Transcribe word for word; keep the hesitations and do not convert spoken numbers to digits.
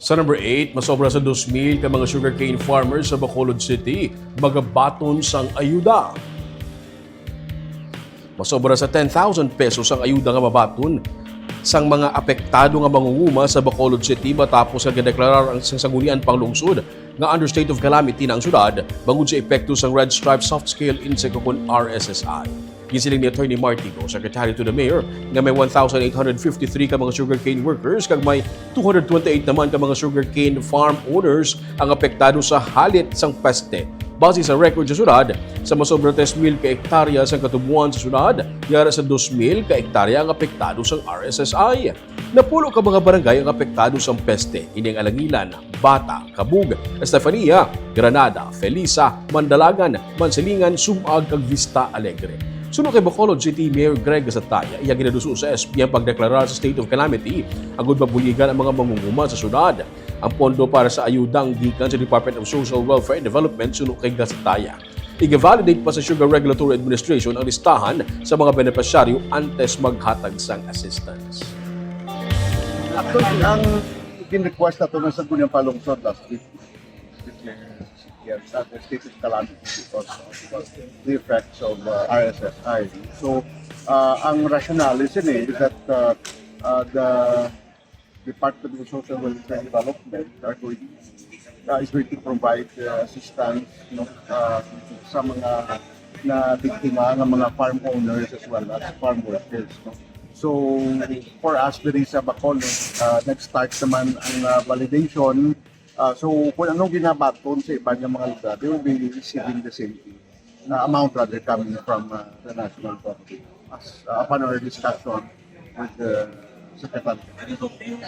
Sa number eight, masobra sa dos mil ka mga sugarcane farmers sa Bacolod City magabaton sang ayuda. Masobra sa ten thousand pesos ang ayuda nga mabaton sang mga apektado nga mangunguma sa Bacolod City matapos nga gideklarar ang sang Sangguniang Panglungsod nga under state of calamity na ang syudad bangod sa epekto sang Red Stripe Soft Scale Insect o kon R S S I. Ginsiling ni Attorney Martigo, Secretary to the Mayor, nga may one thousand eight hundred fifty-three ka mga sugarcane workers kag may two hundred twenty-eight naman ka mga sugarcane farm owners ang apektado sa halit sang peste. Base sa record sa syudad, sa masobra tres mil ka ektarya sang katubuan sa syudad, yara sa dos mil ka ektarya ang apektado sang R S S I. Napulo ka mga barangay ang apektado sang peste, ini ang Alangilan, Bata, Cabug, Estefania, Granada, Felisa, Mandalagan, Mansilingan, Sumag, kag Vista Alegre. Suno kay Bacolod City Mayor Greg Gasataya, iya ginaduso sa S P ang pagdeklarar sa state of calamity agud mabuligan ang mga mangunguma sa syudad. Ang pondo para sa ayuda ang gikan sa Department of Social Welfare and Development suno kay Gasataya. Iga-validate pa sa Sugar Regulatory Administration ang listahan sa mga benepisyaryo antes maghatag sang assistance. Actually, ang gin-request nato nga Sangguniang Panglungsod last week, declare, yes, sa state of calamity because of the effects of uh, R S S I. So, uh, ang rationale sini is that uh, uh, the Department of Social Welfare and Development are going, uh, is going to provide uh, assistance, no, uh, sa mga na biktima nga mga farm owners as well as farm workers, no? So, for us diri sa Bacolod, uh, nag-start naman ang uh, validation. Uh, so, kung anong ginabaton sa iban nga mga lugar, they will be receiving the same thing. Uh, amount rather coming from uh, the national government. As uh, upon our discussion with the secretary.